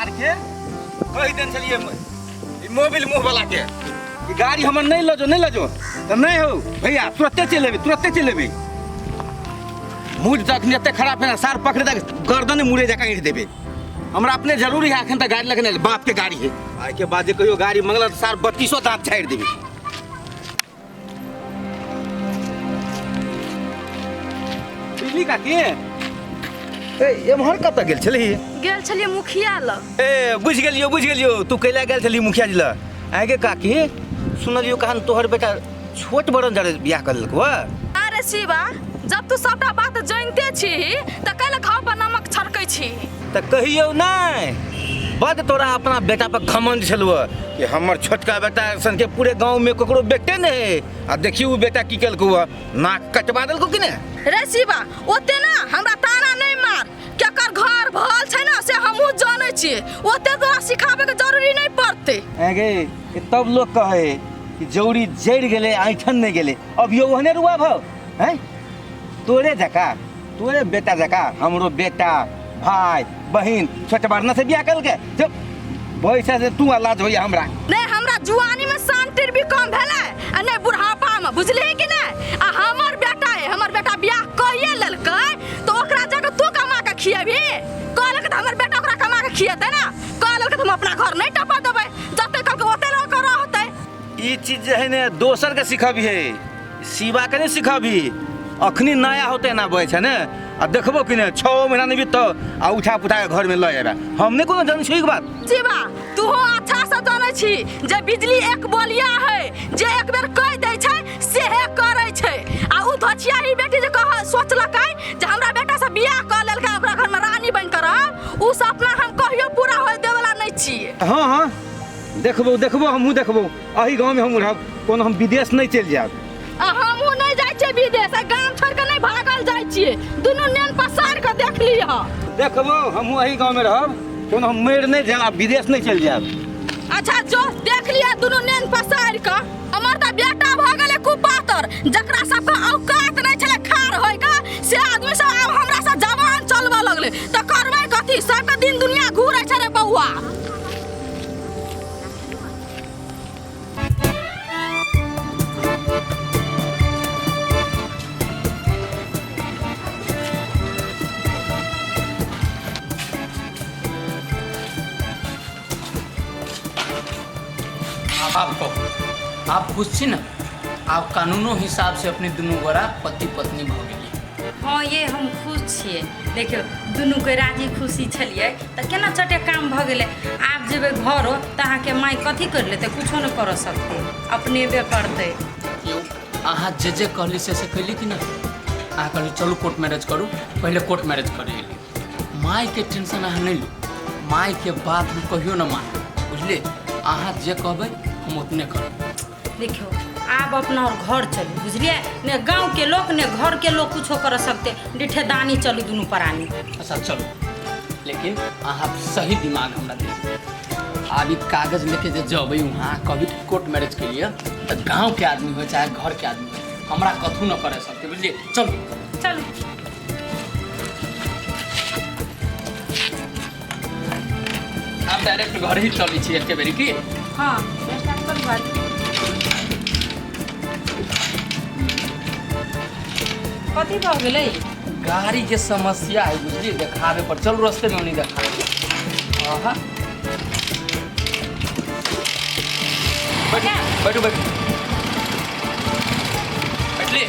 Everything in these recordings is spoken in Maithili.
सार के कहि देने छलियै ई मोबिल मुँह वाला के ई गाड़ी हमर नहि लऽ जो, नहि लऽ जो तऽ नहि हौ भैया, तुरते चलि एबै, तुरते चलि एबै। मूड तऽ अखन एते खराब है ना, सार पकड़े तक गर्दन मुड़े जकाँ ऐंठ देबै। हमरा अपने जरूरी है अखन तक गाड़ी लगने, बाप के गाड़ी है। आइके बाद जे कहियो गाड़ी मंगल तऽ सार बत्तीसो दाँत झाड़ि देबै। बिजली काकी, ए एम्हर कतऽ गेल छलही? गेल छलियै मुखिया लग। ए बुझि गेलियौ, बुझि गेलियौ, तू कैला गेल छलही मुखिया जी लग। आगे काकी सुनलियौ कहान तोहर बेटा छोट बड़न जरे बियाह कर लेलकौ। अरे शिवा, जब तू सबटा बात जानिते छी तऽ कैला घाव पर नमक छड़कै छी? तऽ कहियौ नहि, बड तोरा अपना बेटा पर घमंड छलौ कि हमर छोटका बेटा सन के पूरे गांव में ककरो बेटे नहीं है, आ देखियो उ बेटा की केलकौ, नाक कटवा देलकौ कि नहि? रे शिवा, ओते ना हमरा ताना नहीं मार, केकर घर भल छै ना से हमहूँ जानै छियै, ओते तोरा सिखाबे के जरूरी नहीं पड़तै। गे तब लोग कहे कि जौरी जरि गेलै ऐठन नहीं गेलै, अभियो ओहने रुआ भौ हैं तोरे जका, तोरे बेटा जका हमरो बेटा भाई बहिन छोट बारना से बियाह कल के जब पैसा से तू लाज होइया हमरा। नहीं हमरा जुआनी में शांतिर भी कम भेलै आ नहीं बुढ़ापा में, बुझलिही कि नहीं? आ हमर बेटा है, हमर बेटा बियाह कइए लेलकै तो ओकरा जगह तू कमा के खिएबही? कहलक तऽ हमर बेटा ओकरा कमा के खिएतै ना, कहलक तऽ हम अपना घर नहीं टपा देबै, जते कहलकै ओते लऽ के रहतै। ई चीज जे है ने दोसर के सिखबिहे, शिवा के नहीं सिखबी। अखनी नया होते ना बहे छै ने, आ देखबो कि ने 6 महीना नहीं बीततो आ उठा पुठा के घर में लऽ आबे। हम नहीं कोनो जानै छी ई बात। शिवा तू हो अच्छा से जानै छी जे बिजली एक बोलिया है, जे एक बेर कह दै छै सेहे करै छै। आ उ धोछिया ही बेटी जे कह सोचलकै जे हमरा बेटा से बियाह कऽ लेलकै ओकरा घर में रानी बनि कऽ रहब, उ सपना हम कहियो पूरा होय देवला नहीं छियै। हाँ हाँ देखबो, देखबो, हमहूँ देखबो, एही गाँव में हम रहब, कोनो हम विदेश नहीं चलि जायब। आ हमहूँ नहीं जाइ छियै विदेश, आ गाम छोड़ि कऽ नहीं भागल जाइ छियै, दुनू नेन पसारि कऽ देख लिह। देखबो, हमहूँ एही गाँव में रहब, कोनो हम मरि नहीं जायब आ विदेश नहीं चलि जायब। अच्छा जो देख लिह दुनू नेन पसारि कऽ। हमर तऽ बेटा भऽ गेलै कुपातर, जकरा सबके औकात नहीं छलै खार होइके से आदमी सब आब हमरा से जवान चलबऽ लगलै, तऽ करबै कथी? सबके दिन दुनिया घूरै छै रे बौआ। आब कहू, आप खुश छी ने? आब कानूनो हिसाब से अपने दुनू गोरा पति पत्नी भऽ गेलियै। हाँ ये हम खुश छियै। देखियौ दुनूके राजी खुशी छलियै तऽ केना चटे काम भऽ गेलै। आब जेबै घरो तऽ अहाँके माय कथी करि लेतै? कुछो नहि करऽ सकतै, अपनेबे करतै। यौ अहाँ जे जे कहली से से कैली कि नहि? अहाँ कहली चलू कोर्ट मैरिज करू, पहिले कोर्ट मैरिज करै एली। मायके टेंशन अहाँ नहि लू, मायके बात हम कहियो नहि मानबै, बुझलियै? अहाँ जे कहबै हम ओतने करब। देखियौ आब अपना और घर चलू, बुझलियै ने? गाँव के लोक ने घर के लोग कुछो कर सकते, डिठेदानी चलू दुनू प्राणी। अच्छा चलू, लेकिन अहाँ सही दिमाग हमरा दे। आब ई कागज लेके जे जबै वहाँ कभी कोर्ट मैरिज के लिए तऽ गाँव के आदमी हो चाहे घर के आदमी हो, हमरा कथू न करे सकते, बुझलियै? चलू चलू। आब डायरेक्ट घर ही चलै छी एके बेरी की? हाँ स्टार्ट करू गाड़ी। कथी भऽ गेलै? गाड़ी के समस्या है बुझलियै, देखाबे पर चलू रस्ते में ओनी देखाबे। आहा बैठू बैठू बैठू बैठली।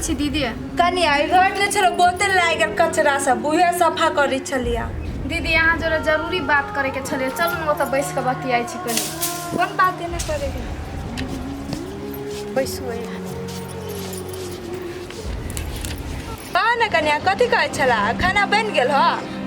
छी दीदी? कनिया ई रोड ने छलो, बोतल लागि गेल कचरा सब, उहे सफा करै छलियै। दीदी अहाँ जोरे जरूरी बात करे के छलै, चलू ने ओतऽ बैस कऽ बतियाइ छी कनी। कोन बात एना करे के? बैसू यहाँ। कह ने कनिया, कथी कहै छला? खाना बनि गेल ह?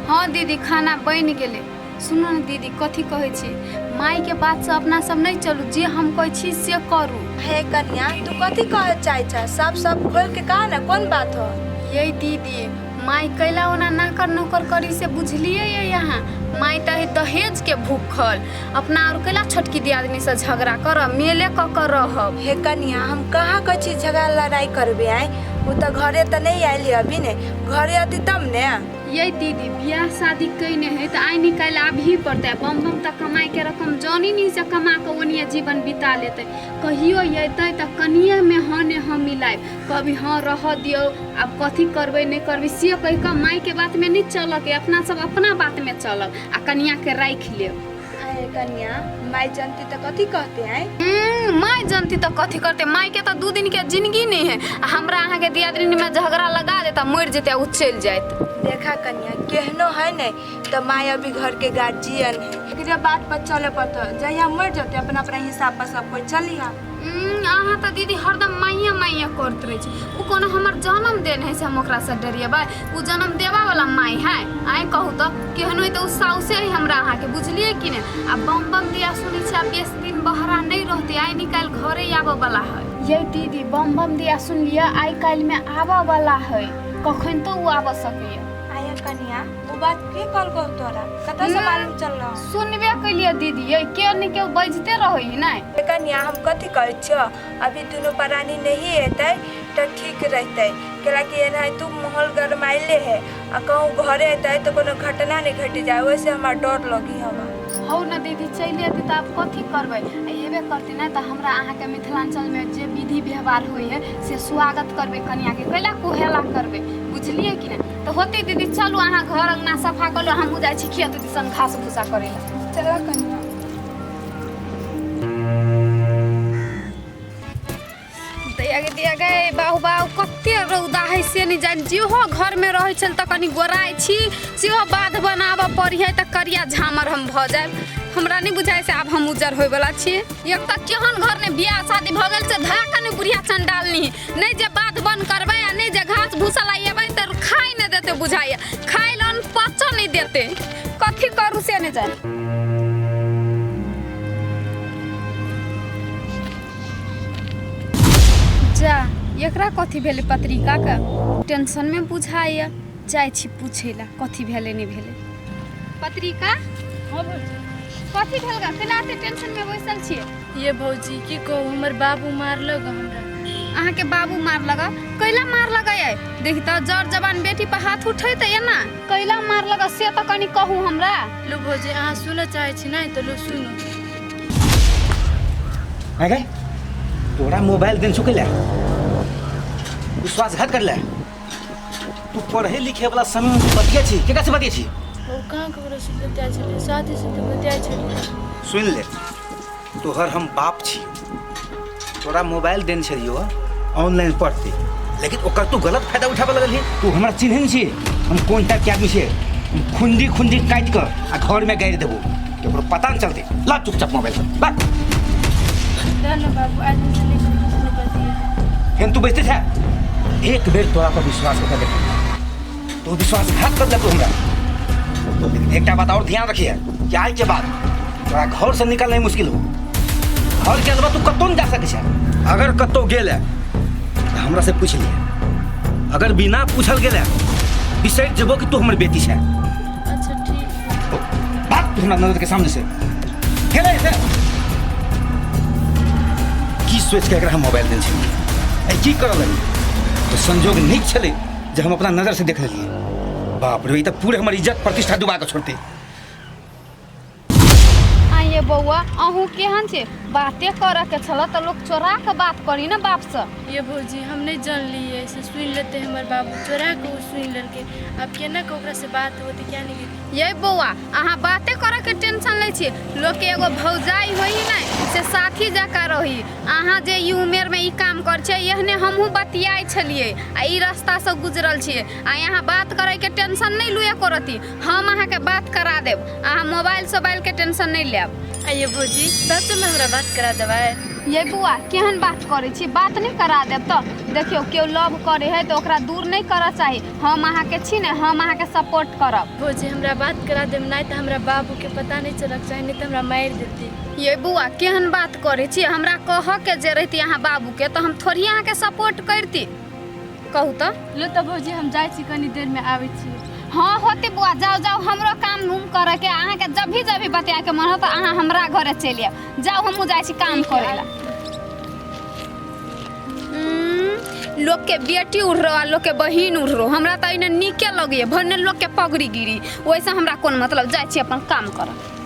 हाँ दीदी खाना बनि गेलै। सुनू ने दीदी कथी कहै छी, मायके बातसँ अपना सब नहि चलू, जे हम कहै छी से करू। हे कनिया तू कथी कहै चाहै छ? सब सब खोल के कह ने, कोन बात हो? ये दीदी माय कैला ओना नाकर नौकर करी से बुझलियै ये यहाँ? माय तऽ है दहेज के भूखल, अपना और कैला छोटकी दियादनी से झगड़ा करब, मेले कऽ कऽ रहब। हे कनिया हम कहाँ कहै छी झगड़ा लड़ाई करबे? आइ ओ तऽ घरे तऽ नहीं आयल अभी ने, घरे अती तब ने। ये दीदी बियाह शादी कयने है तऽ आइ निकालि आबही पड़तै। बम बम तऽ कमाइ के रकम जानी नहीं से कमा कऽ ओनिये जीवन बिता लेतै। कहियो अयतै तऽ कनिये में हाँ ने हाँ मिलायब, कभी हाँ रह दियौ, आब कथी करबै नहि करबै से कहि कऽ माय के बात में नहीं चलऽ के, अपना सब अपना बात में चलब आ कनिया के राखि लेब। आए कनिया माय जनती तऽ कथी कहते? आइ माय जनती तऽ कथी करते? माय के तऽ 2 दिन के जिंदगी नहीं है, आ हमरा अहाँ के दियादनी में झगड़ा लगा देता, मरि जेतै आ उ चलि जायत। देखा कनिया केहनो है नहीं तो माय अभी घर के गार्जियन है, एकरे बात पर चले पड़तो। जहिया मर जते अपना अपना हिसाब पर सब कोई चलिहा। अहाँ तऽ दीदी हरदम माइया माइया करैत रहै छी। उ कोनो हमर जन्म देन है से हम ओकरासँ डरिएबै? उ जन्म देबा वाला माय है? आइ कहू तऽ केहनो है तऽ उ साउसे है हमरा अहाँके, बुझलियै कि नहि? आ बम बम दिया सुनै छी आ बेस दिन बहरा नहि रहतै, आइ निकालि घरे आबऽ वाला है। ये दीदी बम बम दिया सुनलियै आइ काल्हिमे आबऽ वाला है, कखन तो उ आबऽ सकैया। आया कनिया वो बात के कहलको तोरा? कतऽ से मालूम चल रहा? सुनबे कैलियै दीदी, ये के ने के बजते रहै नहि। कनिया हम कथी कहै छियो, अभी दुनू प्राणी नहीं एतै तऽ ठीक रहतै, कैलाकि एना तू माहौल गरमाइले है आ कहूँ घरे एतै तऽ कोनो घटना नहीं घटि जाए, वैसे हमरा डर लगी हवा। हौ न दीदी चलि अयतै तऽ आब कथी करबै? आ एबे करतै ने तऽ हमरा अहाँके मिथिलाञ्चलमे जे विधि व्यवहार होइ है से स्वागत करबै कनियाके, कैला कुहेला करबै, बुझलियै कि नहि? तऽ होतै दीदी चलू अहाँ घर अङ्गना सफा कऽ लू, हमहूँ जाइ छी खेत दिसन घास भूसा करै लए। चल कनिया। दिया गए बाहु बाहु कते रौदा है से नहीं जान। जेहो घर में रहै छल तऽ कनी गोराइ छी, सेहो बाध बनाबऽ पड़ी है तऽ करिया झामर हम भऽ जायब। हमरा नहीं बुझाइ से आब हम उज्जर होइवला छी। एक तऽ केहन घर ने बियाह शादी भऽ गेल से धरा कऽ ने बुढ़िया चंडालनी, नहि जे बाध बन करबै आ नहि जे घास भूसा लाइएबै तऽ खाइ नहि देतै, बुझाइए खाइ लए अन्न पचऽ नहि देतै, कथी करू से नहि जान। जा एकरा कथी भेलै पत्रिका के टेंशन में बुझाइए, जाइ छी पूछै ला कथी भेलै नहि भेलै। पत्रिका हाँ भौजी। कथी भेल गा, केना एते टेंशन में बैसल छियै? ये भौजी की कहू, हमर बाबू मारलक हमरा। अहाँके बाबू मारलक? कैला मारलक? ये देखी तऽ जर जवान बेटी पर हाथ उठेतै एना, कैला मारलक से तऽ कनी कहू हमरा। लू भौजी अहाँ सुनऽ चाहै छी नहि तऽ लू सुनू। गए तोरा मोबाइल देन चुके ले, विश्वासघात कर ले। तू पढ़े लिखे वाला समय में तू बतिया छी, केकरा से बतिया छी? ओ कहाँ ककरो से बतिया छलियै, साथी से तऽ बतिया छलियै। सुन ले तोहर हम बाप छी, तोरा मोबाइल देन छलियो ऑनलाइन पढ़ते, लेकिन ओकर तू गलत फायदा उठाबे लगलही। तू हमरा चिन्है नहीं छी हम कोन टाइप के आदमी छियै, हम खुंडी खुंडी काटि कऽ आ घर में गाड़ि देबो, केकरो पता नहीं चलते। ला चुपचाप मोबाइल ला। ना बाबू आज से नहीं ककरो से बतिया। फेन तू बैठते छे? एक बेर तोरा पर विश्वास कर देख, तू विश्वासघात कर तू हमरा। लेकिन एकटा बात और ध्यान रखिए कि आज के बाद तोरा घर से निकलना मुश्किल हो, घर के अलावा तू कतौ नहीं जा सकै छे। अगर कतौ गेल है तो हमरा से पूछ लिहे, अगर बिना पूछल गेल है बिसरि जेबो कि तू हमर बेटी छे। अच्छा ठीक। भाग तू हमरा नजर के सामने से गेलै से। की सोच के एकरा हम मोबाइल देने छलियै, की करऽ लगली? तो संजोग नीक छलै जे हम अपना नजर से देख लेलियै। बाप रे ई तऽ पूरे हमर इज्जत प्रतिष्ठा डुबा कऽ छोड़तै। आइए बौआ अहूँ केहन छै? बाते करऽ के छल तऽ लोक चोरा के बात करी ने बाप से। ये भौजी हम नहीं जानलिए, से सुनि लेते हमर बाबू, चोरा के ओ सुनि लेलकै। आब केना के ओकरा से बात होतै क्या नहीं। ये बौआ अहाँ बाते करऽ के टेंशन लै छी, लोक के एगो भौजाई होई ने से साथी जकाँ रही। अहाँ जे ई उमेर में ई काम कर छियै, एहने हमहूँ बतियाइ छलियै आ ई रास्ता से गुजरल छियै। आ यहाँ बात करे के टेंशन नहीं लू एको रत्ती, हम अहाँके बात करा देब, अहाँ मोबाइल सोबाइल के टेंशन नहीं लेब। आइए भौजी सच में हमरा बात करा देबै? ये बौआ केहन बात करै छी, बात नहीं करा देब तऽ देखियौ केओ लव करे है तऽ ओकरा दूर नहीं करऽ चाही। हम अहाँके छी ने, हम अहाँके सपोर्ट करब। भौजी हमरा बात करा देब, नहीं तऽ हमरा बाबूके पता नहीं चलक चाही, नहीं तऽ हमरा मारि देतै। ये बौआ केहन बात करै छी, हमरा कहऽ के जे रहिती अहाँ बाबूके तऽ हम थोड़ी अहाँके सपोर्ट करती, कहू तऽ। लो तऽ भौजी हम जाइ छी, कनी देरमे आबै छी। हाँ होते बुआ, जाओ जाओ, हमरो काम उम करे के, अहाँके जब भी जब भी बतिया के मन हो तऽ अहाँ हमरा घरे चलि आयब। जाओ हमहूँ जाइ छी काम करे ला। लोक के बेटी उड़ रहो आ लोक के बहिन उड़ रहो, हमरा तऽ एने नीके लगैए, भने लोक के पगड़ी गिरी, ओहिसँ हमरा कोन मतलब। जाइ छी अपन काम करऽ।